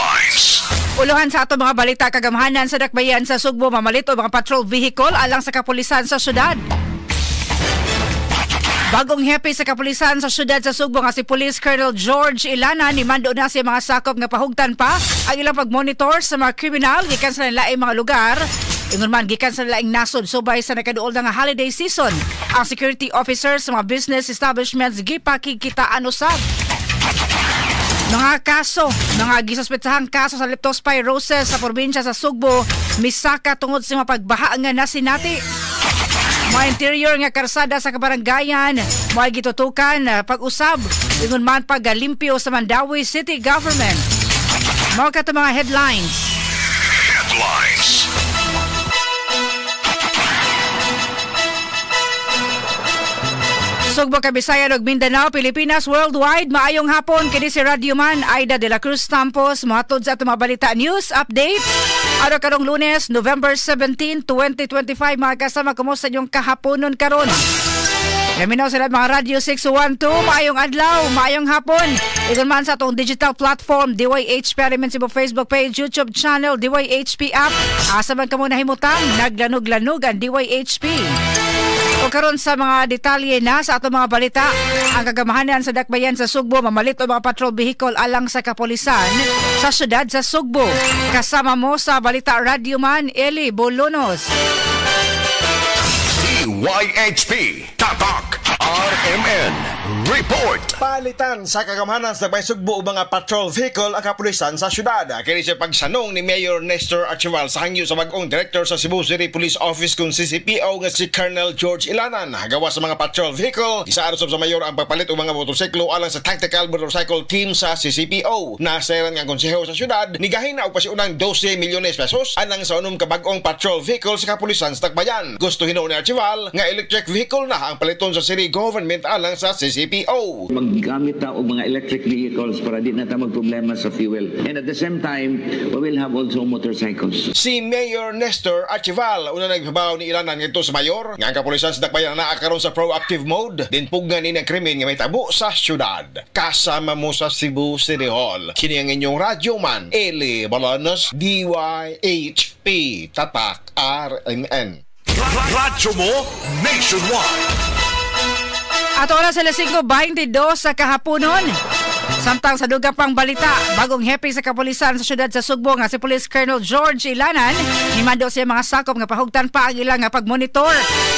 Headlines. Uluhan sa ato mga balita, kagamhanan sa dakbayan sa Sugbo mamalit og mga patrol vehicle alang sa kapulisan sa syudad. Bagong hepe sa kapulisan sa syudad sa Sugbo nga si Police Colonel George Ilana ni mando na sa mga sakop nga pahugtan pa ang ilang pagmonitor sa mga kriminal gikan sa laing mga lugar. Ingon man gikan sa laing nasod subay sa nakaduol na nga holiday season. Ang security officers sa mga business establishments gipakigkitaan usab. Mga kaso, mga gisuspetsahang kaso sa leptospirosis sa probinsya sa Sugbo, misaka tungod sa mga pagbaha nga nasinati. Mga interior nga karsada sa kabarangayan, mga gitutukan pag-usab, ingon man pagalimpyo sa Mandaue City Government. Mao kato mga headlines. Headlines. Sugbo, Kabisayan ug Mindanao, Pilipinas, worldwide, maayong hapon kini si Radio Man Aida de la Cruz Tampos mohatod sa atong mga balita news update. Araw karong Lunes, November 17, 2025, mga kasama, kumusta inyong kahaponon karon? Yaminaw sila mga Radyo 612, maayong adlaw, maayong hapon. Ingon man sa atong digital platform, DYHP Element Cebu Facebook page, YouTube channel, DYHP app. Asa man kamo nahimutang, naglanog-lanog ang DYHP. O karon sa mga detalye na sa atong mga balita, ang kagamahanan sa dakbayan sa Sugbo mamalit og mga patrol vehicle alang sa kapolisan sa syudad sa Sugbo. Kasama mo sa balita Radio Man Eli Bolonos. DYHP Tatak RMN Report. Palitan sa kagamhanan sa Dakbayan Sugbo og mga patrol vehicle ang kapulisan sa syudad. Kini sa pagsanong ni Mayor Nestor Archival sa hangyo sa bag-ong director sa Cebu City Police Office kung CCPO nga si Colonel George Ilanan. Gawa sa mga patrol vehicle, isaaro sa mayor ang pagpalit og mga motorsiklo alang sa tactical motorcycle team sa CCPO. Nasayran nga ang konseho sa syudad ni gahin na og pasiunang 12 milyones pesos alang sa unom ka bag-ong patrol vehicle sa kapulisan sa Dakbayan. Gusto hinuon ni Archival nga electric vehicle na ang paliton sa city government alang sa CCPO. Maggamit ta og mga electric vehicles para di na ta magproblema sa fuel. And at the same time, we will have also motorcycles. Si Mayor Nestor Archival una nagpabaw ni Ilanan ngadto sa mayor nga ang kapulisan sa Dakbayan naa karon sa proactive mode din pugnan ni ang krimen nga mahitabo sa syudad. Kasama mo sa Cebu City Hall. Kini ang inyong radyo man, Eli Balanos, DYHP Tatak RMN. Radyo mo nationwide. At oras alas 5:22 sa kahaponon. Samtang sa duga pang balita, bagong hepe sa kapulisan sa syudad sa Sugbo nga si Police Colonel George Ilanan, nimando siya mga sakop nga pahugtan pa ang ilang nga pagmonitor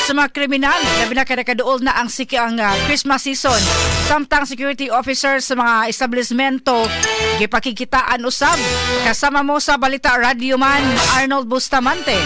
sa mga kriminal, labi na kay nakaduol na ang Christmas season. Samtang security officers sa mga establishmento gipakikitaan usab. Kasama mo sa balita Radio Man Arnold Bustamante.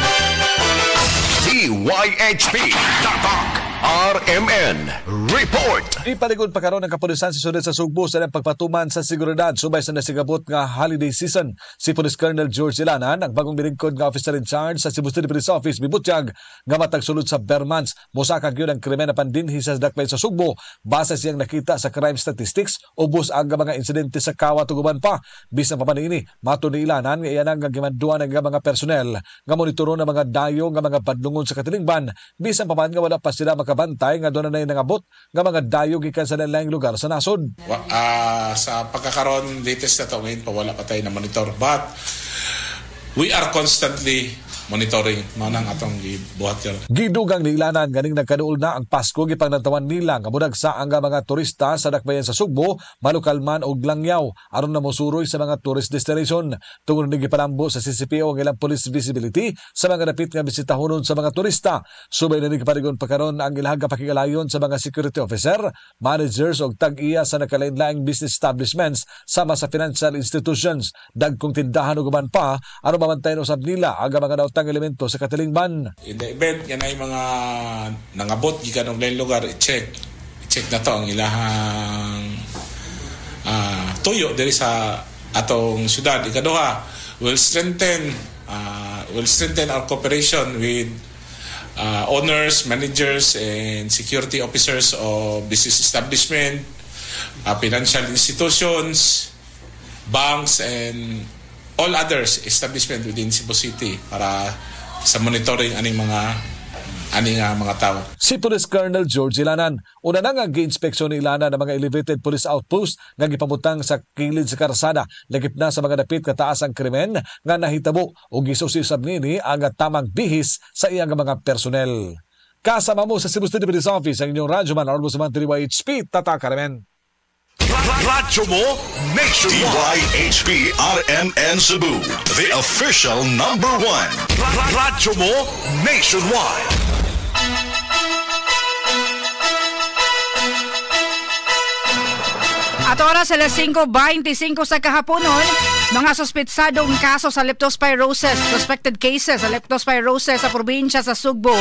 DYHP Tatak RMN Report. Ipaligod pa karon ang kapulisan sa syudad sa Sugbo sa ilang pagpatuman sa seguridad subay sa nasigabot nga holiday season. Si Police Colonel George Ilanan, ang bagong bilingkod nga officer in charge sa Cebu City Police Office, mibutyag nga matag sulod sa ber months mosaka gyud ang krimen apan dinhi sa dakbayan sa Sugbo base siyang nakita sa crime statistics ubos ang mga insidente sa kawat ug uban pa. Bisan pa man niini, matud ni Ilanan nga iyan ang gimanduan ang mga personnel nga monitoro ng mga dayo nga mga badlungon sa katilingban bisan pa man nga wala pa sila makabantay nga doon na nangabot nga mga dayo gikan sa laing lugar sa nasod. Sa pagkakaroon latest na to ngayon pa wala pa tayo na monitor, but we are constantly monitoring mao nang atong gibuhat karon. Gidugang ni Ilanan ganing nagkaduol na ang Pasko, gipangnantawan nila nga mudagsa ang mga turista sa dakbayan sa Sugbo, malukal man og langyaw aron na mosuroy sa mga tourist destination. Tungod ni gipalambo sa CCPO ang ilang police visibility sa mga dapit nga bisitahonon sa mga turista. Subay na ni giparigon pa karon ang ilahang kapakigalayon sa mga security officer, managers og tag-iya sa nakalain-laing business establishments sama sa financial institutions, dagkong tindahan ug uban pa aron mabantayan usab nila ang mga nautang elemento sa katilingban. In the event nga naay mga nangabot gikan og lain lugar, i-check na to ang ilahang tuyo diri sa atong syudad. Ikaduha, will strengthen our cooperation with owners, managers, and security officers of business establishment, financial institutions, banks, and all others establishment within Cebu City para sa monitoring aning mga ani nga mga tawo. Si Police Colonel George Ilanan, una na nga gi-inspeksyon ni Ilanan ang mga elevated police outpost nga gipamutang sa kilid sa karsada, lakip na sa mga dapit kataas ang krimen nga nahitabo ug gisusi usab nini ang tamang bihis sa iyang mga personnel. Kasama mo sa Cebu City Police Office ang inyong radyoman Arbo sa DYHP, Tatak RMN. Radyo mo nationwide. DYHP RMN Cebu, the official number one. Radyo mo nationwide. At oras alas 5:25 sa kahaponon, mga suspetsadong kaso sa leptospirosis, suspected cases sa leptospirosis sa probinsya sa Sugbo,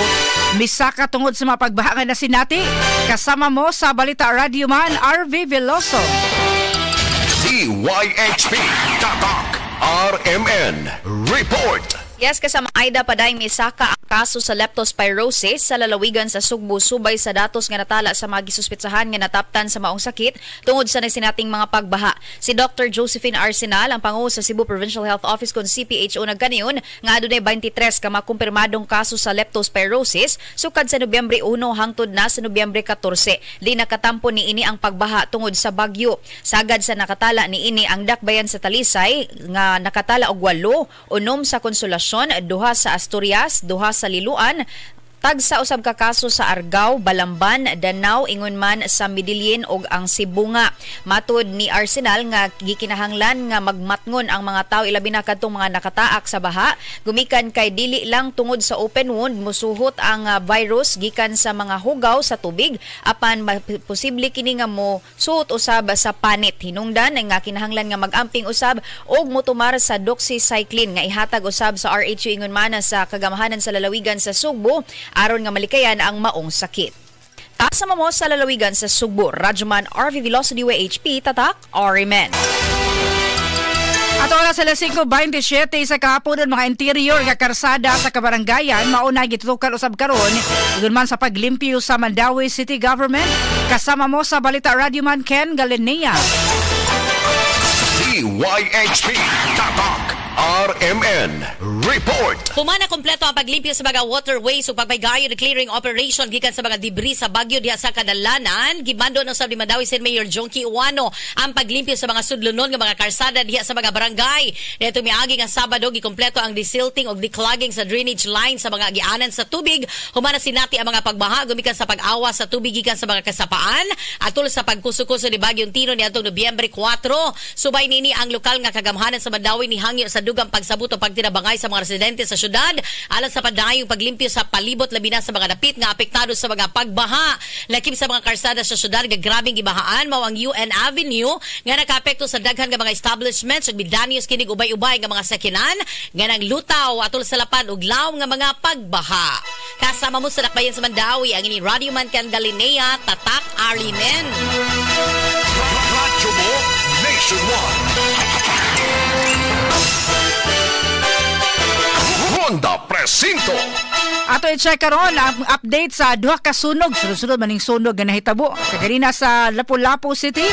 misaka tungod sa mga pagbaha nga nasinati. Kasama mo sa Balita Radio Man, RV Veloso. DYHP Tatak RMN Report. Yes, kasama Aida, paday misaka ang kaso sa leptospirosis sa lalawigan sa Sugbo subay sa datos nga natala sa mga gisuspetsahan nga nataptan sa maong sakit tungod sa nasinating mga pagbaha. Si Dr. Josephine Arsenal, ang pangulo sa Cebu Provincial Health Office kon CPHO nagkaniyon nga adunay 23 ka makumpirmadong kaso sa leptospirosis sukad sa Nobyembre 1 hangtod na sa Nobyembre 14. Di nakatampo niini ang pagbaha tungod sa bagyo. Sagad sa nakatala niini ang dakbayan sa Talisay nga nakatala og 8, 6 sa Konsolasyon, 2 sa Asturias, 2 sa Liloan, tagsa usab ka kaso sa Argao, Balamban, Danao, ingon man sa Medellin ug ang Sibunga. Matud ni Arsenal nga gikinahanglan nga magmatngon ang mga tawo ilabi na kadtong mga nakataak sa baha gumikan kay dili lang tungod sa open wound musuhot ang virus gikan sa mga hugaw sa tubig apan posible kini nga mo suhot usab sa panit. Hinungdan nga kinahanglan nga magamping usab og motumar sa doxycycline nga ihatag usab sa RHU ingon man sa kagamahanan sa lalawigan sa Sugbo aron nga malikayan ang maong sakit. Kasama mo sa lalawigan sa Sugbo, Radyoman RV Veloso DYHP, Tatak RMN. At oras alas 5:27 sa kahaponon, mga interior nga karsada sa kabarangayan mauna gitutukan usab karon ingon man sa paglimpyo sa Mandaue City Government. Kasama mo sa Balita Radyoman Ken Galinea. DYHP Tatak RMN Report. Humana kompleto ang paglimpyo sa mga waterways ug pagpaygayon ng clearing operation gikan sa mga debris sa bagyo diha sa Kadalanan. Gimando ng usab ni Mandaue City Mayor Jonkie Ouano ang paglimpyo sa mga sudlonon nga mga karsada diha sa mga barangay. Dito miagi nga Sabado gikompleto ang desilting ug declogging sa drainage line sa mga agianan sa tubig. Humana sinati ang mga pagbaha gumikan sa pag-awa sa tubig gikan sa mga kasapaan atol sa pagkuso-kuso ni Bagyong Tino niadtong Nobyembre 4. Subay nini ang lokal nga kagamhanan sa Mandaue ni hangyo sa dugang pagsabot o pagtinabangay sa mga residente sa syudad alang sa padayong paglimpyo sa palibot labi na sa mga dapit nga apektado sa mga pagbaha. Lakip sa mga karsada sa syudad nga grabeng gibahaan mao ang UN Avenue nga nakaapekto sa daghan nga mga establishments ug midanios kini ubay-ubay nga mga sakinan nga nanglutaw atol sa lapad ug lawom nga mga pagbaha. Kasama mo sa dakbayan sa Mandaue ang ini Radio Man Ken Galinea, Tatak RMN. Radyo mo nationwide. Ronda Presinto. Ato i-check karon ang update sa duha ka sunog, sunod-sunod maning sunog nga nahitabo kaganina sa Lapu-Lapu City.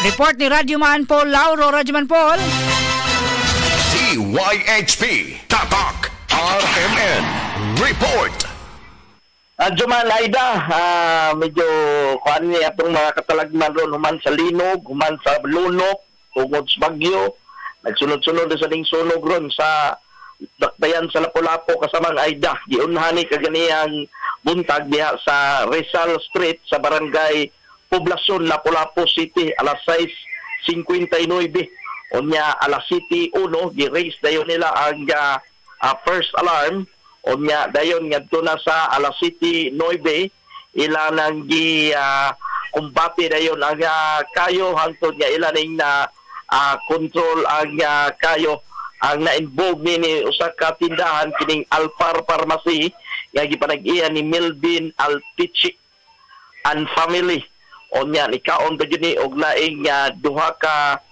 Report ni Radyoman Paul Lauro. Radyoman Paul. DYHP Tatak RMN Report. Radyoman Aida, medyo kuan ni atong mga katalagman ron human sa linog, human sa lunok tungod sa bagyo. Nagsunod-sunod sa ding sunog ron sa dakbayan sa Lapu-Lapu kasamang Aida. Giunhan ni kaganiyang buntag diha sa Rizal Street sa Barangay Poblacion, Lapu-Lapu City, alas 6:59. Unya alas 7:01 gi-raise dayon nila ang first alarm. Unya dayon ngadto na sa alas 7:09 ila nang gi kumbate dayon ang kayo hangtod nga ila ning na control ang kayo. Ang na-involve ni usa ka tindahan kining Alfar Pharmacy nga gipanag-iya ni Melvin Alpichi and family. Unya nikaon pa jud ni og laing duha ka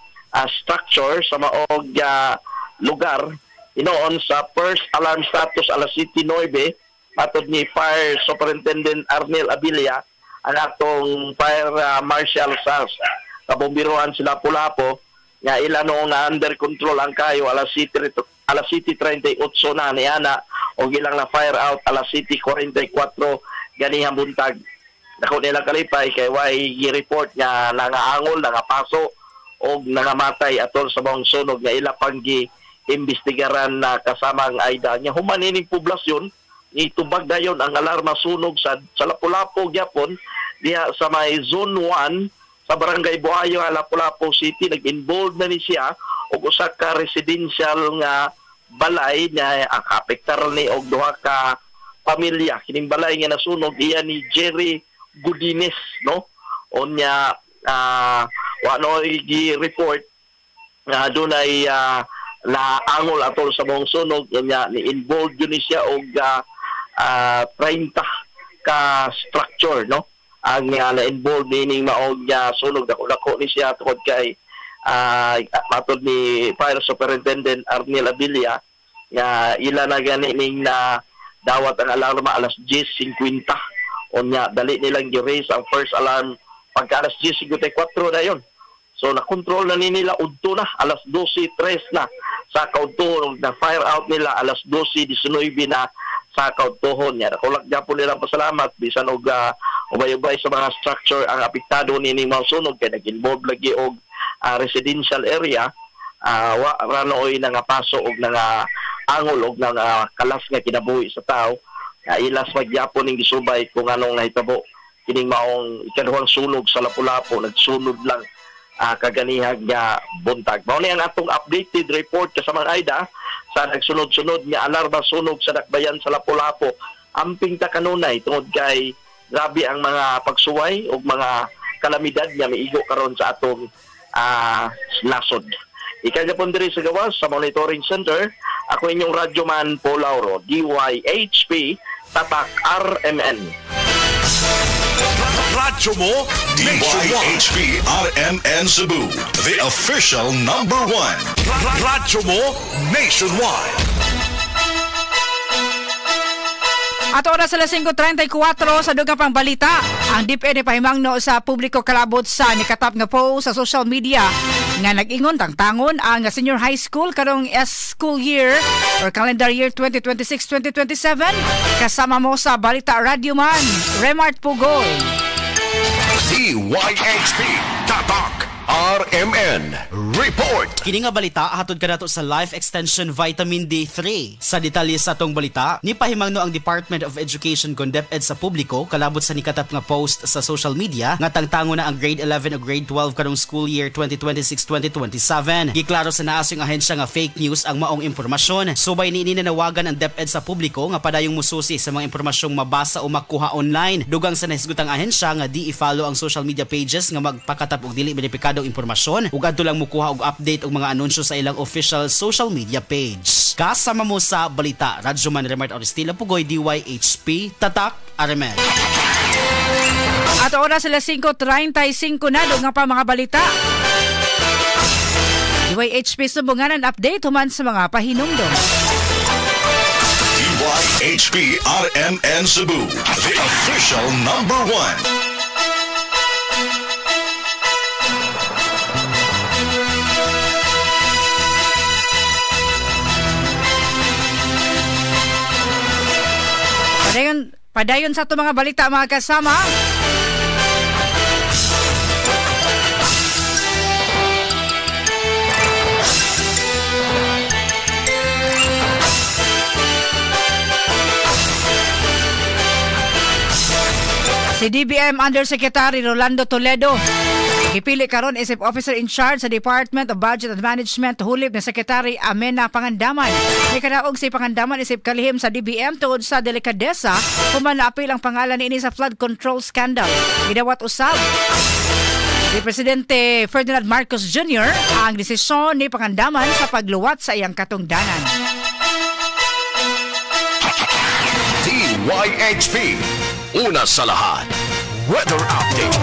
structure sa maog lugar inoon sa first alarm status alas 7:09 matod ni Fire Superintendent Arnel Abilia ang atong fire marshal sa kabombirohan sa Lapu-Lapu nga ila noong na under control ang kayo alas 7:39 alas 7:38 na niana og ilang na fire out alas 7:44 ganihang buntag. Dako nila kalipay kay way gi-report nga nangaangol, nangapaso og nangamatay atol sa maong sunog nga ila pang gi-imbestigaran na kasamang Aida. Nya human ining poblasyon itubag dayon ang alarma sunog sa Lapu-Lapu gyapon diha sa may Zone 1 sa Barangay Buhayo, Lapu-Lapu City. Nag-involve na ni siya og usa ka residential nga balay nga ang apektar ni og duha ka pamilya. Kining balay nga nasunog iya ni Jerry Godines, no? Unya wa no gi-report nga dunay naangol atol sa mong sunog. Unya ni-involve yun ni siya og 30 ka structure, no? Ang na-involve nining maog sunog. Dako-dako ni siya tungod kay matod ni Fire Superintendent Arnel Abilla nga ila na gani ning na dawat ang alarma alas 10:50. Unya dali nilang gi-raise ang first alarm pagka alas 10:54 na yon. So na-control na ni nila udto na alas 12:03 na sa kaudtohon. Na fire out nila alas 12:19 na sa kaudtohon. Nya nakulak gyapon nilang pasalamat bisan og ubay-ubay sa mga structure ang apektado nining mga sunog kay nag-involve lagi og residential area. Wa ranoy nangapaso og nangaangol og nangakalas nga kinabuhi sa tao. Ilas magyapon ning gisubay kung anong nahitabo kining maong ikaduhang sunog sa Lapu-Lapu. Nagsunod lang kaganihag nga buntag. Mao ni ang atong updated report kasamang Aida sa nagsunod-sunod nga alarma sunog sa dakbayan sa Lapu-Lapu. Amping ta kanunay tungod kay grabe ang mga pagsuway ug mga kalamidad nga miigo karon sa atong nasod. Ikaw diri sa gawas sa Monitoring Center, ako inyong radyoman Paul Lauro, DYHP, Tatak RMN. Radyo mo, DYHP RMN Cebu, the official number one. Radyo mo, nationwide. At oras alas 5:34 sa dugang pang balita, ang DepEd pahimangno sa publiko kalabot sa nikatap nga post sa social media nga nag-ingon tangtangon ang senior high school karong school year or calendar year 2026-2027. Kasama mo sa Balita Radio Man, Remart Pugoy. DYHP Tatak RMN Report. Kini nga balita hatod kanato sa Life Extension Vitamin D3. Sa detalye sa atong balita, nipahimangno ang Department of Education kon DepEd sa publiko kalabot sa nikatap nga post sa social media nga tangtango na ang grade 11 o grade 12 karong school year 2026-2027. Giklaro sa naasong ahensya nga fake news ang maong impormasyon. Subay niini nanawagan ang DepEd sa publiko nga padayong mususi sa mga impormasyong mabasa o makuha online. Dugang sa nahisgutang ahensya nga di i-follow ang social media pages nga magpakatap og dili beripikado impormasyon ug adto lang mukuha og update og mga anunsyo sa ilang official social media page. Kasama mo sa balita, Radyoman Remart Oristila Pugoy, DYHP, Tatak RMN. At oras sila 5:35 na, doon nga pa mga balita. DYHP Sumbunganan update human sa mga pahinumdom. DYHP RMN Cebu, the official number one. Padayon sa itong mga balita mga kasama. Si DBM Undersecretary Rolando Toledo gipili karon isip officer in charge sa Department of Budget and Management hulip ni Secretary Amena Pangandaman. May kanaog si Pangandaman isip kalihim sa DBM tungod sa delikadesa human naapil ang pangalan niini sa flood control scandal. Gidawat usab ni Presidente Ferdinand Marcos Jr. ang desisyon ni Pangandaman sa pagluwat sa iyang katungdanan. DYHP, una sa lahat. Weather update.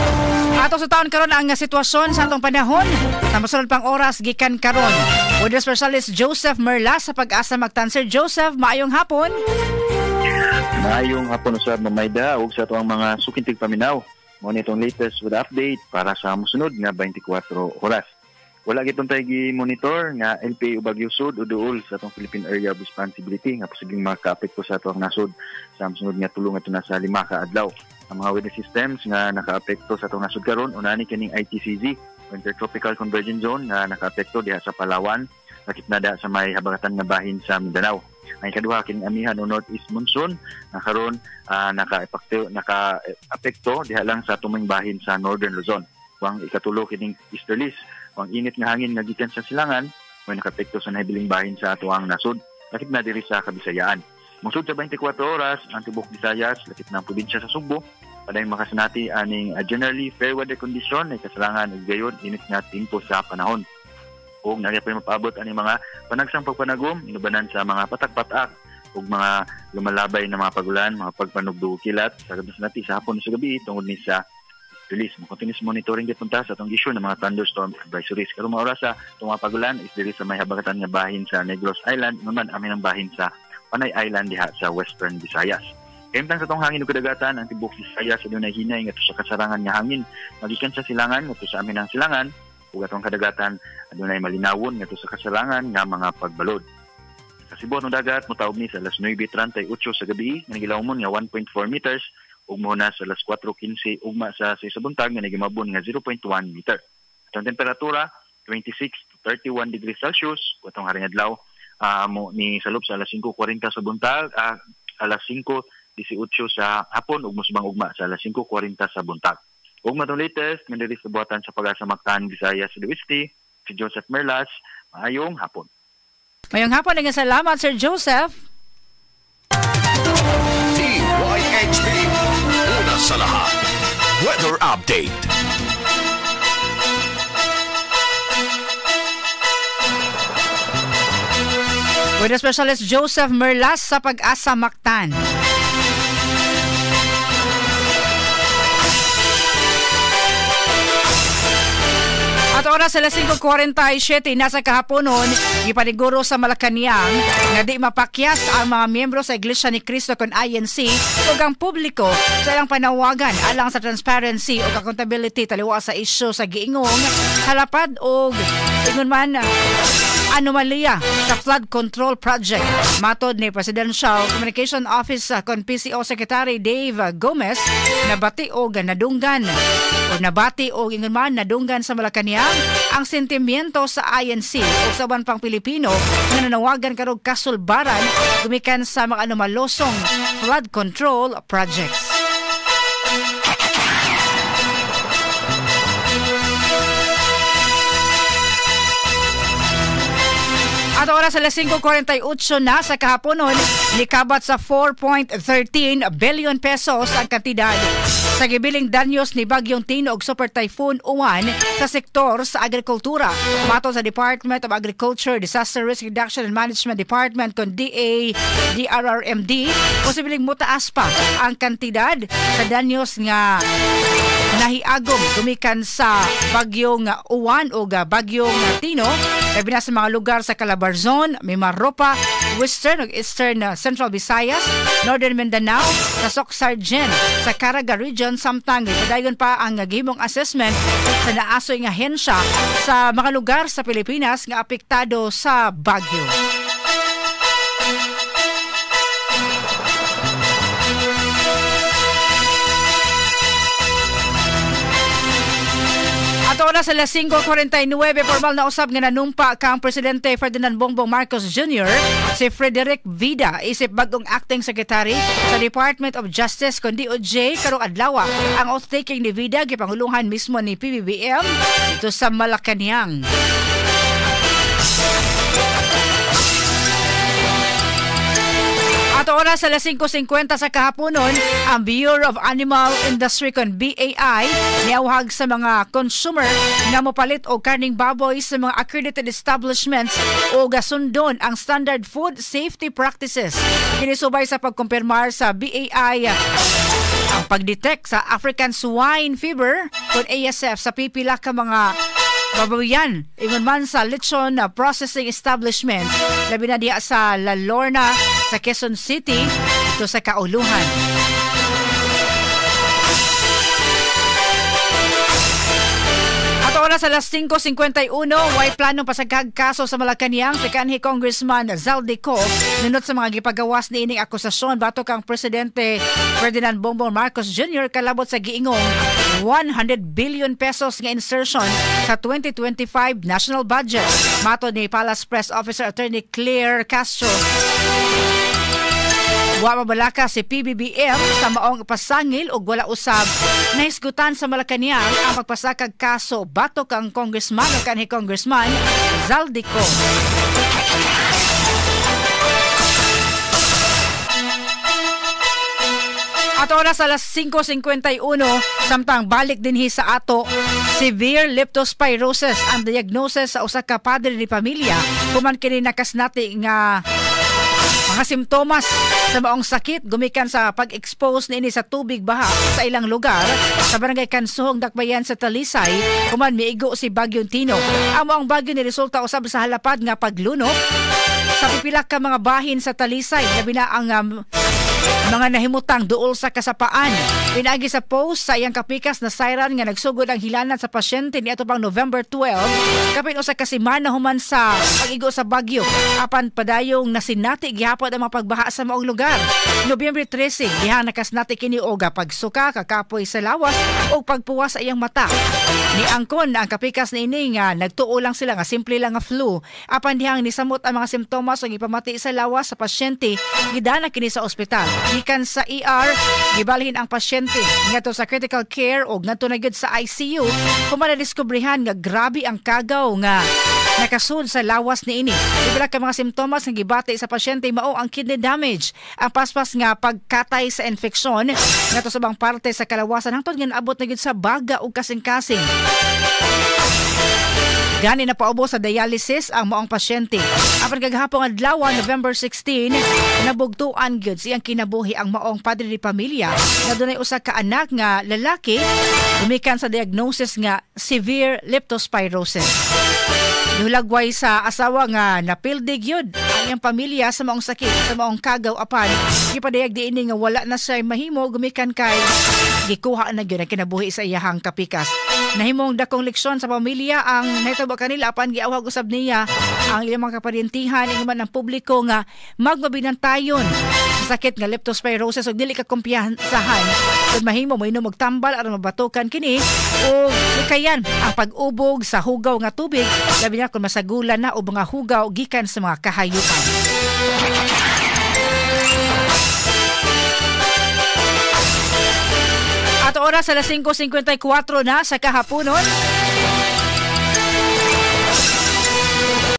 Ato sa taon karon ang sitwasyon sa atong panahon. Sa mosunod pang oras gikan karon. Weather specialist Joseph Merla sa Pag-asa Mactan. Sir Joseph, maayong hapon. Maayong hapon usab Mamayda ug sa atoang mga sukintig paminaw. Mao ni itong latest weather update para sa mosunod nga 24 oras. Wala gitong tayo gi-monitor nga LPA o Bagyo Sud o duol sa atong Philippine Area of Responsibility nga posibleng makaapekto sa atong nasod sa sunod nga tulo ngadto na sa 5 ka adlaw. Ang mga weather systems nga nakaapekto sa atong nasod karon una ni kining ITCZ, Intertropical Convergence Zone, nga nakaapekto diha sa Palawan, lakip na diha sa may habagatan nga bahin sa Mindanao. Ang ikaduha kining amihan o Northeast Monsoon nga karon nakaapekto diha lang sa tuming bahin sa Northern Luzon. Ang ikatulo kining easterlies, ang init nga hangin nga gikan sa silangan may nakaapekto sa nahibiling bahin sa atuang nasod, lakip na diri sa Kabisayaan. Mosud sa 24 oras ang tibok Visayas, lakip na ang probinsya sa Sugbo, padayon makasanati aning generally fair weather condition ay kasalangan ug gayon init nga timpo sa panahon. Ug naa pa mapaabot aning mga panagsang pagpanagom inubanan sa mga patak-patak ug mga lumalabay na mga pagulan, mga pagpanugdug kilat sa kabisanati sa hapon sa gabi tungod ni sa release. Continuous monitoring gipunta sa atong issue ng mga thunderstorm advisories. Karong mga orasa, itong mga pagulan is diri sa may habagatan nga bahin sa Negros Island, naman amin ang bahin sa Panay Island diha sa Western Visayas. Kahimtang sa atong hangin ug kadagatan, ang tibok Visayas adunay hinay ngadto sa kasarangan nga hangin magikan sa silangan ngadto sa amin ang silangan, ug atong kadagatan adunay malinawon ngadto sa kasarangan nga mga pagbalod. Sa Cebu atong dagat motaob ni sa alas 9:38 sa gabi nga nagilawmon nga 1.4 meters ug muna sa alas 4:15 ugma sa 6 sa buntag nga nagimabon nga 0.1 meter. Atong temperatura 26 to 31 degrees Celsius. Atong haring adlaw mo ni salop sa alas 5:40 sa buntag, alas 5:18 sa hapon ug mosubang ugma sa alas 5:40 sa buntag. Ug matong latest nga diri sa buhatan sa Pag-asa Mactan, Visayas ug Oeste, si Joseph Merlas. Maayong hapon. Maayong hapon, nga salamat Sir Joseph. DYHB, una sa lahat. Weather update. Weather specialist Joseph Merlas sa Pag-asa Mactan. At oras alas 5:47 nasa kahaponon, gipaniguro sa Malacañang nga di mapakyas ang mga miyembro sa Iglesia ni Cristo kon INC ug ang publiko sa ilang panawagan alang sa transparency ug accountability taliwa sa isyu sa giingong halapad og ingon man anomalya sa flood control project. Matod ni Presidential Communication Office kon PCO Secretary Dave Gomez, nabati og nadunggan o nabati og ingon man nadunggan sa Malacañang ang sentimiento sa INC ug sa uban pang Pilipino nga nanawagan karog kasulbaran gumikan sa mga anomalosong flood control projects. At oras alas 5:48 na sa kahaponon, nikabat sa 4.13 billion pesos ang kantidad sa gibiling danyos ni Bagyong Tino ug Super Typhoon Uwan sa sektor sa agrikultura. Matod sa Department of Agriculture, Disaster Risk Reduction and Management Department kon DA DRRMD, posibleng mutaas pa ang kantidad sa danyos nga nahiagom gumikan sa Bagyong Uwan o Bagyong Tino, labi na sa mga lugar sa Calabarzon, Mimaropa, Western ug Eastern Central Visayas, Northern Mindanao, sa Soc-Sargent, sa Caraga Region, samtang padayon pa ang gihimong assessment sa naasoy nga ahensya sa mga lugar sa Pilipinas nga apektado sa bagyo. At oras alas 5:49, formal na usab nga nanumpa kang Presidente Ferdinand Bongbong Marcos Jr. si Frederick Vida isip bagong acting secretary sa Department of Justice kon DOJ karong adlaw. Ang oath-taking ni Vida gipanguluhan mismo ni PBBM dito sa Malacañang. At oras alas 5:50 sa kahaponon, ang Bureau of Animal Industry kon BAI niawhag sa mga consumer nga mopalit og karning baboy sa mga accredited establishments o gasundon ang standard food safety practices. Kinisubay sa pagkumpirmar sa BAI ang pagdetect sa African Swine Fever kon ASF sa pipila ka mga babawian ingon man sa lechon processing establishment, labi na diha sa La Lorna sa Quezon City, ito sa Kauluhan. At oras alas 5:51, way planong pasagkag kaso sa Malacañang si kanhi Congressman Zaldy Co nunot sa mga gipagawas niining akusasyon batok ang Presidente Ferdinand Bongbong Marcos Jr. kalabot sa giingong 100 billion pesos nga insertion sa 2025 national budget. Matod ni Palace Press Officer Attorney Claire Castro, wa mabalaka si PBBM sa maong pasangil og wala usab nahisgutan sa Malacañang ang pagpasakag kaso batok ang congressman o kanhi Congressman Zaldy Co. At oras alas 5:51, samtang balik dinhi sa ato, severe leptospirosis ang diagnosis sa usa ka padre ni pamilya human kini nakasnati nga mga simptomas sa maong sakit gumikan sa pag-expose niini sa tubig baha sa ilang lugar sa barangay Kansuhong, Dakbayan sa Talisay human miigo si Bagyong Tino. Ang maong bagyo ni resulta usab sa halapad nga paglunok sa pipila ka mga bahin sa Talisay, labi na ang mga nahimutang duol sa kasapaan. Pinaagi sa post sa iyang kapikas na siren nga nagsugod ang hilanan sa pasyente niadto pang November 12, kapin usa ka semana human sa pag-igo sa bagyo. Apan padayong nasinati gihapon ang mga pagbaha sa maong lugar. Nobyembre 13, diha nakasnati kini og pagsuka, kakapoy sa lawas ug pagpuwas sa iyang mata. Niangkon ang kapikas niini nga nagtuo lang sila nga simple lang nga flu. Apan dihang nisamot ang mga simptomas ug ipamati sa lawas sa pasyente, gidana kini sa ospital. Gikan sa ER, gibalhin ang pasyente ngadto sa critical care o ngadto na gyud sa ICU human nadiskubrehan nga grabe ang kagaw nga nakasud sa lawas niini. Pipila ka mga simptomas nga gibati sa pasyente mao ang kidney damage, ang paspas nga pagkatay sa infeksyon ngadto sa ubang parte sa kalawasan hangtod nga naabot na gyud sa baga ug kasing-kasing. Gani na paubo sa dialysis ang maong pasyente. Apan kagahapon adlaw, November 16, nabugtuan gyud siyang kinabuhi ang maong padre ni pamilya na dunay usa ka anak nga lalaki gumikan sa diagnosis nga severe leptospirosis. Nihulagway sa asawa nga napildi gyud ang iyang pamilya sa maong sakit, sa maong kagaw apan gipadayag diini nga wala na siya mahimo gumikan kay gikuha na gyud ang kinabuhi sa iyahang kapikas. Nahimong dakong leksyon sa pamilya ang nahitabo kanila apan giawhag usab niya ang ilang mga kaparyentihan ing man ang publiko nga magmabinantayon sa sakit nga leptospirosis ug dili ka kumpiyansahan kun mahimo moinom og tambal aron mabatukan kini o likayan ang pag-ubog sa hugaw nga tubig, labi na kun masagulan na og mga hugaw gikan sa mga kahayupan. At oras alas 5:54 na sa kahaponon.